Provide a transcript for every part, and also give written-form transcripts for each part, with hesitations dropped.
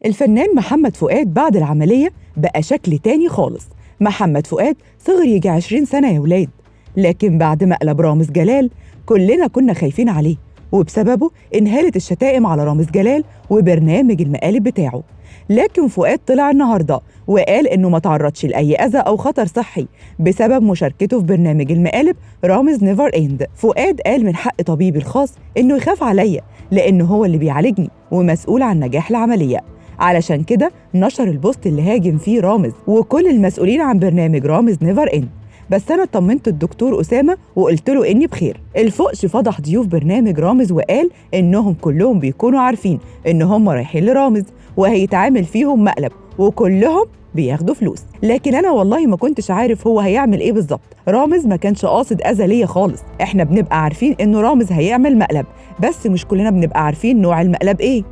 الفنان محمد فؤاد بعد العملية بقى شكل تاني خالص. محمد فؤاد صغر يجي 20 سنة يا ولاد، لكن بعد مقلب رامز جلال كلنا كنا خايفين عليه، وبسببه انهالت الشتائم على رامز جلال وبرنامج المقالب بتاعه. لكن فؤاد طلع النهارده وقال انه ما تعرضش لاي اذى او خطر صحي بسبب مشاركته في برنامج المقالب رامز Never End. فؤاد قال من حق طبيبي الخاص انه يخاف عليا لانه هو اللي بيعالجني ومسؤول عن نجاح العملية، علشان كده نشر البوست اللي هاجم فيه رامز وكل المسؤولين عن برنامج رامز Never End. بس أنا طمنت الدكتور أسامة وقلت له إني بخير. الفقش فضح ضيوف برنامج رامز وقال إنهم كلهم بيكونوا عارفين إن هم رايحين لرامز وهيتعامل فيهم مقلب وكلهم بياخدوا فلوس، لكن أنا والله ما كنتش عارف هو هيعمل إيه بالظبط. رامز ما كانش قاصد أذى ليا خالص، إحنا بنبقى عارفين إنه رامز هيعمل مقلب، بس مش كلنا بنبقى عارفين نوع المقلب إيه.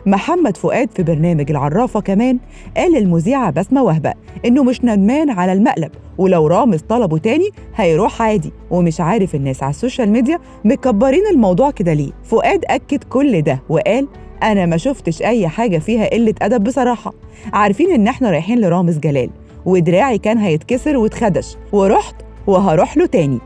محمد فؤاد في برنامج العرافة كمان قال للمذيعة بسمة وهبة إنه مش ندمان على المقلب، ولو رامز طلبه تاني هيروح عادي، ومش عارف الناس على ال social media مكبرين الموضوع كده ليه. فؤاد أكد كل ده وقال أنا ما شفتش أي حاجة فيها قلة أدب بصراحة، عارفين إن إحنا رايحين لرامز جلال ودراعي كان هيتكسر واتخدش ورحت وهروح له تاني.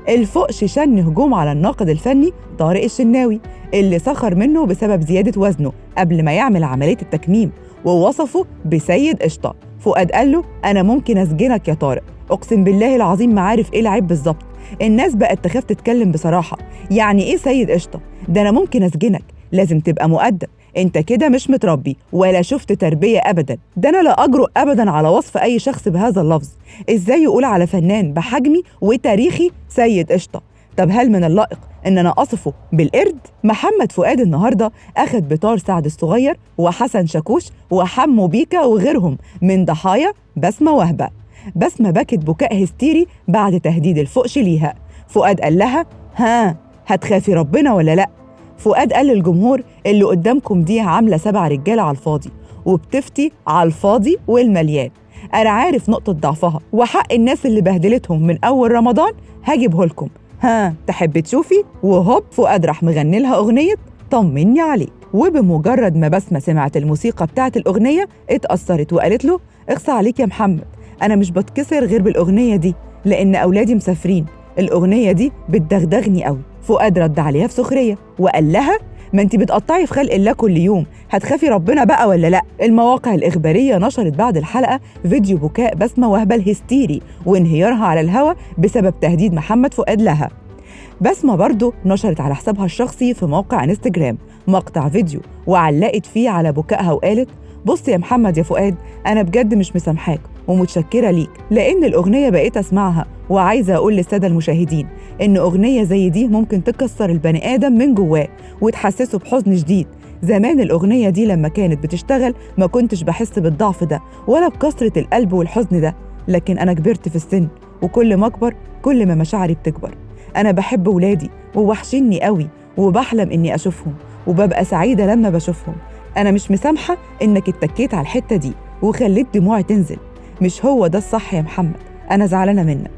الفقش شن هجوم على الناقد الفني طارق الشناوي اللي سخر منه بسبب زيادة وزنه قبل ما يعمل عملية التكميم ووصفه بسيد قشطة. فؤاد قال له أنا ممكن أسجنك يا طارق، أقسم بالله العظيم ما عارف إيه العيب بالظبط، الناس بقت تخاف تتكلم بصراحة، يعني إيه سيد قشطة؟ ده أنا ممكن أسجنك، لازم تبقى مؤدب، أنت كده مش متربي ولا شفت تربية أبدا. ده أنا لا أجرؤ أبدا على وصف أي شخص بهذا اللفظ، إزاي يقول على فنان بحجمي وتاريخي سيد قشطة؟ طب هل من اللائق إن أنا أصفه بالقرد؟ محمد فؤاد النهاردة أخد بطار سعد الصغير وحسن شاكوش وحمو بيكا وغيرهم من ضحايا بسمة وهبة. بسمة بكت بكاء هستيري بعد تهديد الفقش ليها. فؤاد قال لها ها هتخافي ربنا ولا لأ؟ فؤاد قال للجمهور اللي قدامكم دي عاملة 7 رجالة على الفاضي وبتفتي على الفاضي والمليان، أنا عارف نقطة ضعفها وحق الناس اللي بهدلتهم من أول رمضان هجيبه لكم، ها تحب تشوفي؟ وهوب فؤاد راح مغني لها أغنية طمني عليك. وبمجرد ما بسمة سمعت الموسيقى بتاعت الأغنية اتأثرت وقالت له اخصى عليك يا محمد، أنا مش بتكسر غير بالأغنية دي لأن أولادي مسافرين، الأغنية دي بتدغدغني قوي. فؤاد رد عليها بسخرية وقال لها ما انت بتقطعي في خلق الله كل يوم، هتخافي ربنا بقى ولا لا؟ المواقع الإخبارية نشرت بعد الحلقة فيديو بكاء بسمة وهبة الهستيري وانهيارها على الهوا بسبب تهديد محمد فؤاد لها. بسمة برضو نشرت على حسابها الشخصي في موقع انستجرام مقطع فيديو وعلقت فيه على بكائها وقالت بص يا محمد يا فؤاد، أنا بجد مش مسامحاك ومتشكرة ليك لأن الأغنية بقيت أسمعها، وعايزة أقول للسادة المشاهدين إن أغنية زي دي ممكن تكسر البني آدم من جواه وتحسسه بحزن شديد. زمان الأغنية دي لما كانت بتشتغل ما كنتش بحس بالضعف ده ولا بكسرة القلب والحزن ده، لكن أنا كبرت في السن وكل ما أكبر كل ما مشاعري بتكبر. أنا بحب ولادي ووحشني قوي وبحلم إني أشوفهم وببقى سعيدة لما بشوفهم. أنا مش مسامحة إنك اتكيت على الحتة دي وخليت دموعي تنزل، مش هو ده الصح يا محمد، أنا زعلانة منك.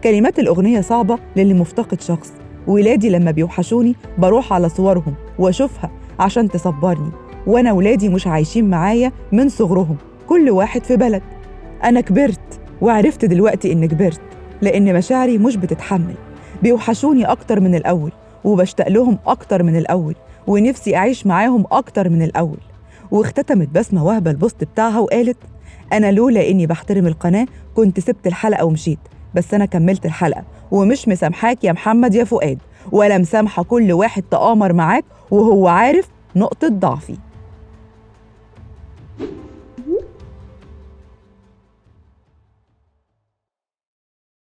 كلمات الأغنية صعبة للي مفتقد شخص، ولادي لما بيوحشوني بروح على صورهم وأشوفها عشان تصبرني، وأنا ولادي مش عايشين معايا من صغرهم، كل واحد في بلد. أنا كبرت وعرفت دلوقتي إن كبرت لأن مشاعري مش بتتحمل، بيوحشوني أكتر من الأول وبشتاق لهم أكتر من الأول ونفسي أعيش معاهم أكتر من الأول. واختتمت بسمة وهبة البوست بتاعها وقالت أنا لولا إني بحترم القناة كنت سبت الحلقة ومشيت، بس أنا كملت الحلقة ومش مسامحاك يا محمد يا فؤاد، ولا مسامحة كل واحد تآمر معاك وهو عارف نقطة ضعفي.